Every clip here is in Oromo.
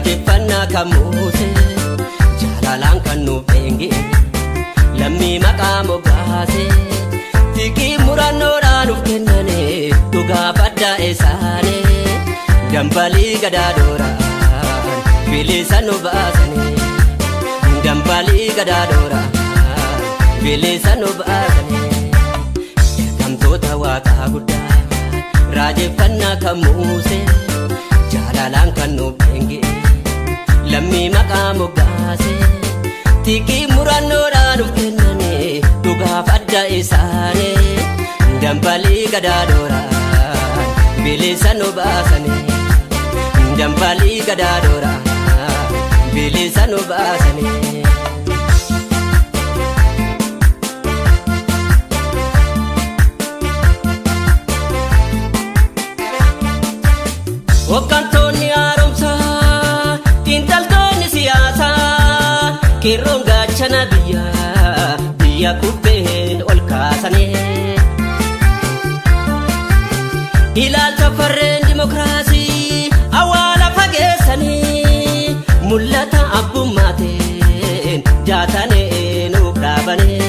Raajeffannaa kan muuse jaalalaan kan nuuf dheengee lammii maqaa moggaase tiqii murannoodhaan uf kennane dhugaaf adda isaane dambalii gadaadooraan bilisa nu baasane dambalii gadaadooraan bilisa nu baasane ergamtoota waaqaa guddaa raajeffannaa kan muuse jaalalaan kan nuuf dheengee lammii maqaa moggaase tiqii murannoodhaan uf kennane dhugaaf adda isaane dambalii gadaadooraan bilisa nu baasane dambalii gadaadooraan bilisa nu baasane. Hoggantoonni haaromsaa xiinxaltoonni siyaasaa qeerroon gaachana biyyaa biyya kubbeen ol kaasanii ilaalcha farreen dimokiraasii awwaala fageessanii mul'ata abbummaateen jaatanii nuuf dhaabanii.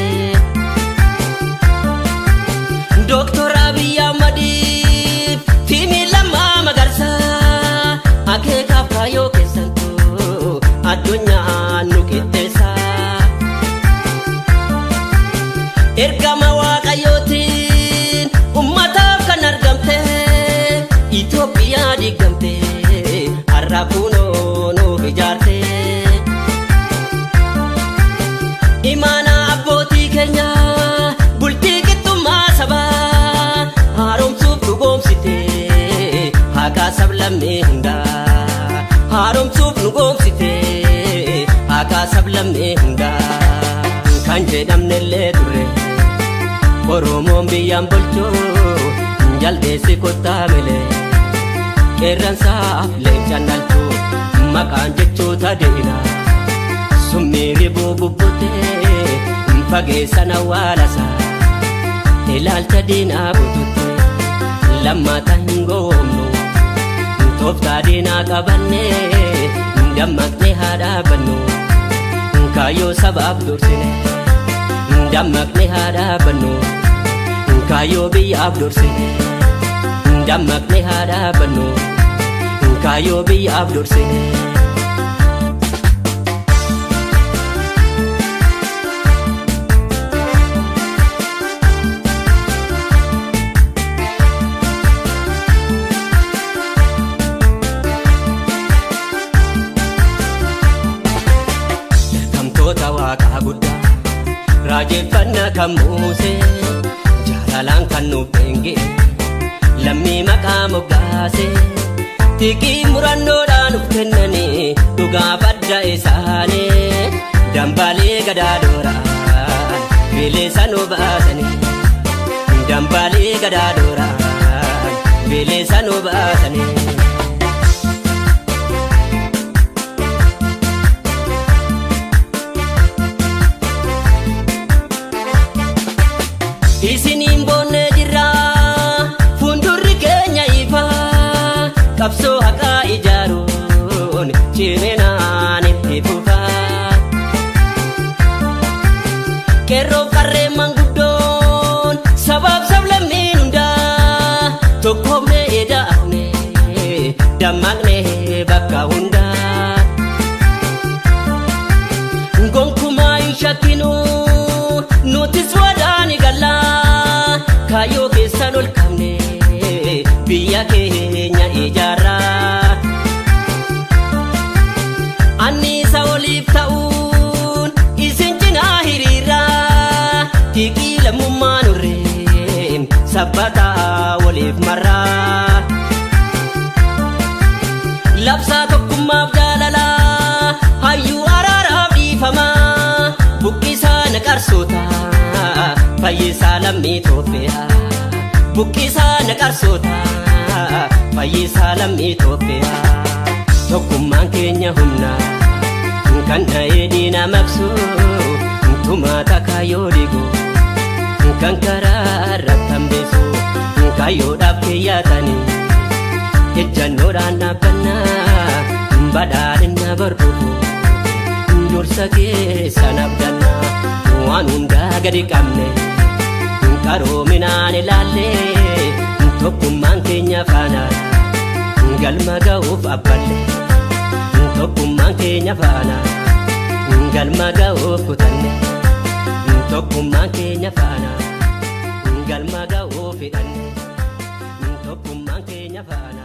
Dooktor Abiyyi Ahmadiif tiimii Lammaa Magarsaa akeekaaf kaayyoo keessantu addunyaa nu qixxeessa. Ergama Waaqayyootiin ummataaf kan argamte Itoophiyaa diigamte har'a kunoo nuuf ijaarte. Imaanaa abbootii keenyaa bultii qixxummaa sabaa haaromsuuf dhugoomsite haqaa sablammii hundaa haaromsuuf dhugoomsite haqaa sablammii hundaa kan jedhamnellee turre Oromoon biyyaan bulchuu jaldeessi kottaa malee qeerransaaf leencaan dhalchuu maqaan jechoota deena summii ribuu bubbutee fageessan awwaalasa ilaalcha diinaa bututte lammaata hin goomnu tooftaa diinaa qabannee dammaqnee haa dhaabannu kaayyoo sabaaf dursine dammaqnee haa dhaabannu kaayyoo biyyaaf dursine dammaqnee haa dhaabannu kaayyoo biyyaaf dursine. Ergamtoota waaqaa guddaa raajeffannaa kan muuse jaalalaan kan nuuf dheengee lammii maqaa moggaase tiqii murannoodhaan uf kennanii dhugaaf adda isaanii dambalii gadaadooraan bilisa nu baasanii dambalii gadaadooraan bilisa nu baasanii. Isiniin boonnee jirra fuuldurri keenya ifa qabsoo haqaa ijaaruun ciminaan itti fufa. Qeerroof qarreen manguddoon sabaaf sablammiin hundaa tokkoomnee ida'amne dammaqnee bakka hundaa. Gonkumaa hin shakkinu nutis wadaa ni galla kaayyoo keessan ol qabne biyya keenya ijaarra. Anniisa oliif ta'uun isin cinaa hiriirra tiqii lammummaa nurreen sabbataa waliif marraa. Labsaa tokkummaaf jaalalaa hayyuu araaraaf dhiifamaa buqqisaa naqarsoota fayyisaa lammii Itoophiyaa buqqisaa naqarsoota fayyisaa lammii Itoophiyaa tokkummaan keenya humna kan dha'ee diina maqsu tumaata kaayyoo diigu kan karaa irratti hambisu kaayyoodhaaf keeyyaatanii ejjannoodhaan dhaabbannaa Badhaadhina barbuufu dursa keessan abdanna. Waan hundaa gadi qabne qaroominaan ilaalle, tokkummaan keenya faana galma ga'uuf abballe, tokkummaan keenya faana galma ga'uuf kutanne, tokkummaan keenya faana galma ga'uuf hidhanne, tokkummaan keenya faana.